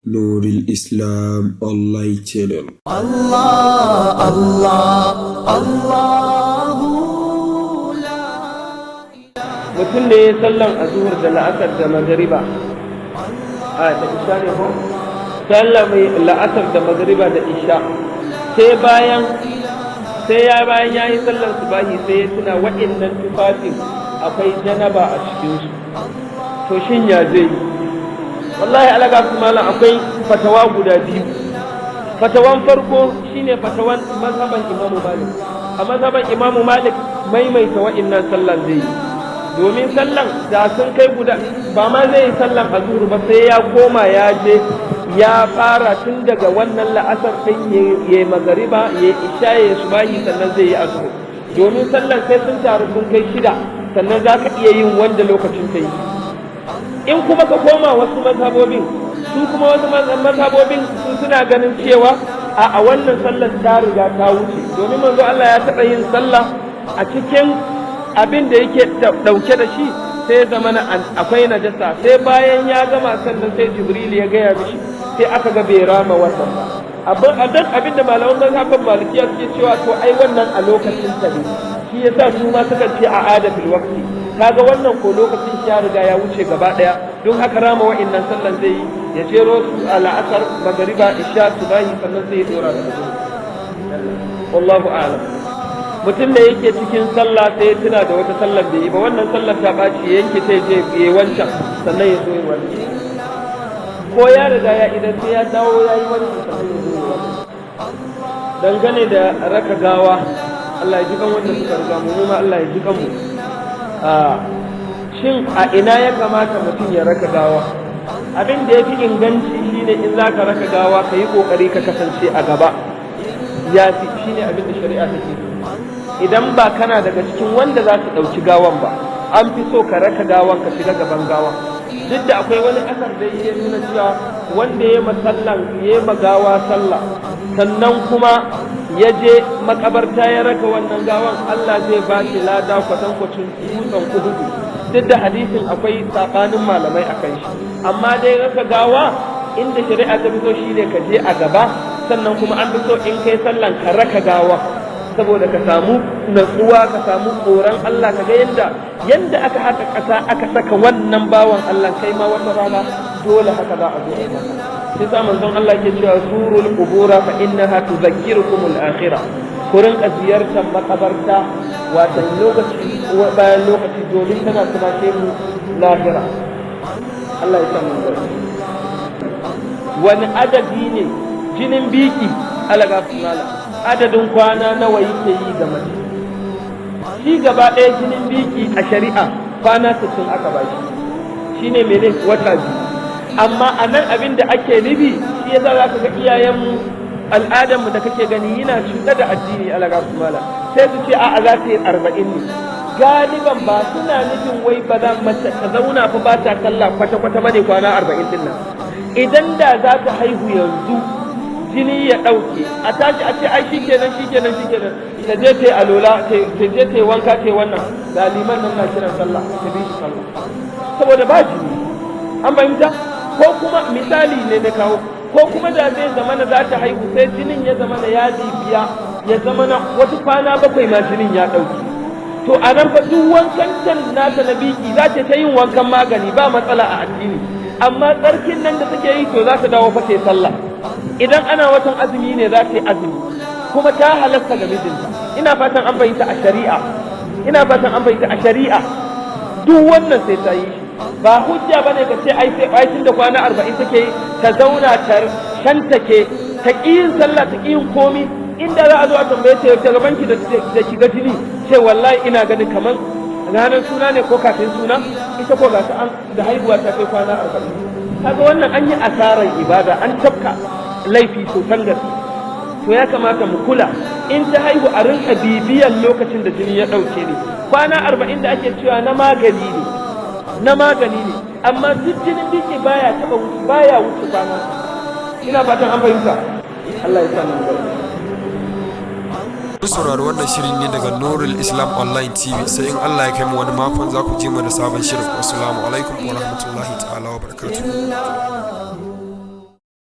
Nurul Islam Online Channel. Allah, Allah, Allahu la. Mutum ne ya sallan azuhur da la'asar da magariba a da isha ne ko sallan mai la'asar da magariba da isha, sai bayan sai ya bayan ya yi sallan subahi, sai ya tuna wa'innan tufafin akwai janaba a cikinsu. To, shin ya zai yi? Wallahi, alaga su malam, akwai fatawa guda biyu. Fatawan farko shine fatawan mazhaban Imamu Malik. A mazhaban Imamu Malik, maimaita wa'innan sallan zai yi, domin sallan da sun kai guda, ba ma zai yi sallan azhur ba, sai ya koma ya je ya fara tun daga wannan la'asar ɗin, ya magariba, ya isha, ya subahi, sannan zai yi azhur, domin sallan sai sun taru sun kai shida, sannan za ka iya yin wanda lokacin ta yi. In kuma ka koma wasu mazhabobin, su kuma wasu mazhabobin su suna ganin cewa a wannan sallar ta riga ta wuce, domin manzo Allah ya taɓa yin sallah a cikin abin da yake ɗauke da shi, sai zama akwai najasa. Sai bayan ya gama sannan sai Jibril ya gaya mishi, sai aka ga bai rama wannan ba. Abin da malaman mazhaban Malikiya suke cewa, to ai wannan a lokacin ta ne, shi yasa su ma suka ce a adatul waqti. Kaga wannan ko lokacin shi ya riga ya wuce gaba daya, don haka rama wa'innan sallan zai yi, ya jero su a la'asar, magariba, isha, subahi, sannan sai ya dora da azhar. Wallahu a'lam. Mutum da yake cikin sallah sai ya tuna da wata sallar bai yi ba, wannan sallar ta ɓaci, ya yanke ta, je ya wancan, sannan ya zo yi wannan, ko ya riga ya idan sai ya dawo ya yi wancan, sannan ya zo yi wannan? Dangane da raka gawa, Allah ya ji kan wanda suka riga mu, ma Allah ya ji kan mu. Shin a ina ya kamata mutum ya raka gawa? Abin da ya fi inganci shine in za ka raka gawa, ka yi ƙoƙari ka kasance a gaba, ya fi, shine abin da shari'a take so. Idan ba kana daga cikin wanda za su ɗauki gawan ba, an fi so ka raka gawan, ka shiga gaban gawan. Duk da akwai wani asar da yake nuna cewa wanda ya masallan ya magawa sallah, sannan kuma ya je makabarta ya raka wannan gawan, Allah zai ba shi lada kwatankwacin dutsen Uhudu. Duk da hadisin akwai sabanin malamai akan shi, amma dai raka gawa inda shari'a ta fi so shine ka je a gaba. Sannan kuma an fi so in kai sallan ka raka gawa, saboda ka samu natsuwa, ka samu tsoron Allah, ka ga yanda aka haka ƙasa aka saka wannan bawan Allah, kai ma wata rana dole haka za a zo a maka. Sai sa manzon Allah ke cewa: "Zurul qubura fa innaha tudhakkirukum al-akhirah." Ku rinka ziyartar makabarta watan lokaci bayan lokaci, domin tana tunashe mu lahira. Allah ya samu gari. Wani adadi ne jinin biki, alaga mala, adadin kwana nawa yake yi ga mace? Shi gaba ɗaya jinin biki a shari'a kwana 60 aka bashi, shine mene? Wata 2. Amma a nan abin da ake nufi, shi yasa za ka ga iyayenmu, al'adarmu da kake gani yana cuɗa da addini, alaga mala, sai su ce a'a, za ta yi 40 ne. Galiban ba suna nufin wai ba za mace ta zauna fa ba ta sallah kwata-kwata bane kwana 40 din nan. Idan da za ta haihu yanzu, jini ya ɗauke, a tashi a ce ai shikenan, shikenan, shikenan, ta je ta yi alola, ta je ta yi wanka, ta yi wannan, ga liman nan na kiran sallah, ta bi shi sallah, saboda ba jini. An fahimta? Ko kuma misali ne na kawo, ko kuma da zai zamana za ta haihu, sai jinin ya zamana ya bibiya, ya zamana wata kwana 7 ma jinin ya ɗauke, to a nan fa duk wankan can nata na biki, za ta yin wankan magani, ba matsala a addini. Amma tsarkin nan da take yi, to za ta dawo fa ta yi sallah. Idan ana watan azumi ne, za ta yi azumi, kuma ta halasta ga mijinta. Ina fatan an fahimta a shari'a. Ina fatan an fahimta a shari'a. Duk wannan sai ta yi shi. Ba hujja bane ka ce ai sai ai tun da kwana 40 take yi, ta zauna ta shantake, ta ƙi yin sallah, ta ƙi yin komi. Inda za a zo a tambaye ta ta gaban ki da shiga jini, ce wallahi ina ganin kaman ranar suna ne ko kafin suna. Ita ko ga ta an da haihuwa ta kai kwana 40. Kaga wannan an yi asarar ibada, an tafka laifi sosan gaske. To, ya kamata mu kula, in ta haihu a rinka bibiyan lokacin da jini ya ɗauke ne. Kwana 40 da ake cewa na magani ne, na magani ne, amma duk jinin biki baya taba wuce, baya wuce kwana. Ina fatan an fahimta. Allah ya sa mu gaba. Kun saurari wannan shirin ne daga Nurul Islam Online TV. Sai in Allah ya kai mu wani makon za ku ji mu da sabon shirin. Wassalamu alaikum wa rahmatullahi ta'ala wa barakatuh.